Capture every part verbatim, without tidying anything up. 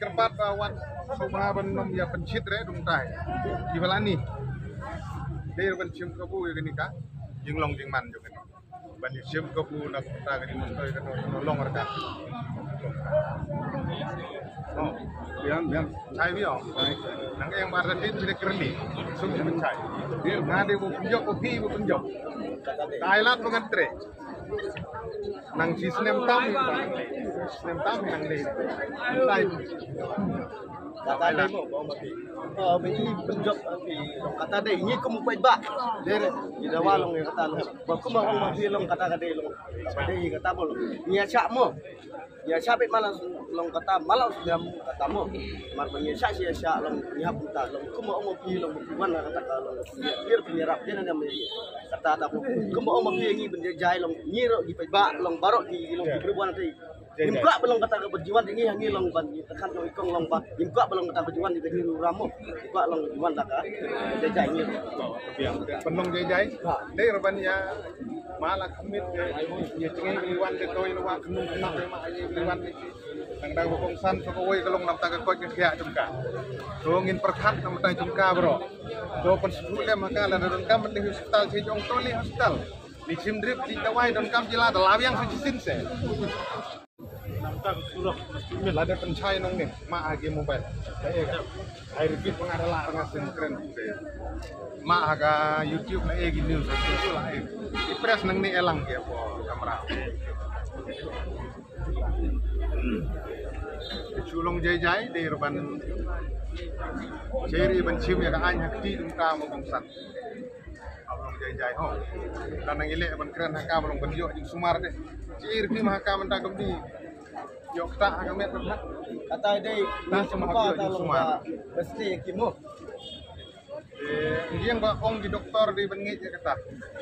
Kyrpad ba wat sngewbha ban ym ïa pynshit re dong tai. Ki ba la ni. Dei ban shim kabu ïa kane ka jinglong jingman jong kane. Ban ïa shim kabu na kata ka jingmyntoi ka long ka. Oh. Biang, biang. Chai biang. Nang eng bar da tin bine kyrli. Sum bine chai. Nga dei bu pynjop, bu phi bu pynjop. Thailand bu ngan trei. Nang shi snem tam, snem tam nang leh. Tai. Kata dei mo, ba ma phi. Oh, ba i pynjop phi long kata dei ngi kum u paidbah. Dei re, i dawa long kata long. Ba kum ong ma phi long kata ka dei long. Ba dei kata mo long. Ngi ïa shah mo. Ïa shah beit ma la long kata, ma la sdang kata mo. Mar ba ngi ïa shah shi ïa shah long ngi hap kata long. Kum ong ma phi long phi wan kata ka long. Phi phi rap dei na me. Kata da mo. Kum ong ma phi ngi ban jai jai long. Ngi ro ngi paidbah long baroh ngi long phi wan dei. Ngim kwah ba long kata ka ba jiwan ngi ha ngi long ban ngi ka khan jong i kong long ba ngim kwah ba long kata ba jiwan ngi ka ngi ru ram mo. Ngim kwah long jiwan da ka jai jai ngi. Pynlong jai jai. Ha. Dei ra ban ïa ma la khmih ïa jngi li wan de to ïa wa khnum khnam ma ïa li wan de. Nang dang ba kongsan to ko wei ka long nam ta ka koit ka khiah jong ka. To ngin pyrkhat nam ta jong ka bro. To pynsuh lem ha ka la don kam de hospital chi jong to li hospital. Ni chim drip chi dawai don kam jila da law ïa sa chi sin se. Namta ka surok. Lada pynshai nong ne ma ha ki mobile. Ai repeat pynga da la nga seng kren. Ma ha ka YouTube na e ki news la e. Ki press nang ne elang ke po kamera. Chu long jai jai dei ra ban. Cheri ban chim ïa ka aiñ ha kti dum ta mo kongsan. Ablong jai jai ho. Dan nang ileh ban kren ha ka ba long ban ïoh jingsumar de. Chi ir phim ha ka mynta kam di. Ïoh kata ha ka met ban ha. Kata dei ta sama ha ïoh jingsumar. Besti ki mo. Eh, ïeng ba ong ki doktor di ban ngeit ïa kata.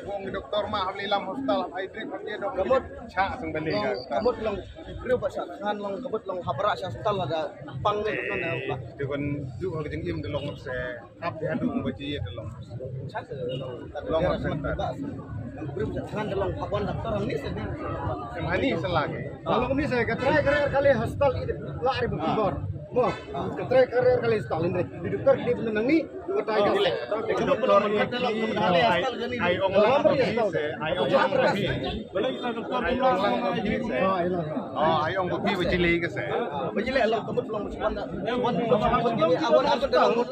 Ong ki doktor ma ha bli lam hospital ha ai drip ha dia dok. Kamut cha sang bali ka. Kamut long drip ba sa kan long kamut long habra sa hospital ada pang de. Te ban du ha jingim de long se. Hap ïa du ba ji ïa long. Long long. Group sa ngan long hap wan doktor ni sa ni. Sa ni sa lagi. Long ni sa ka trai ka rer kali hospital i la ri bu bor. Mo. Ka trai ka rer kali hospital ni. Di doktor di nang ni. Doktor ni. Ai ong la bi se. Ai ong la bi. Bala kita doktor ni la. Oh, ai ong bi ba ji le ka se. Ba ji le long ka mut long. Wan wan wan wan.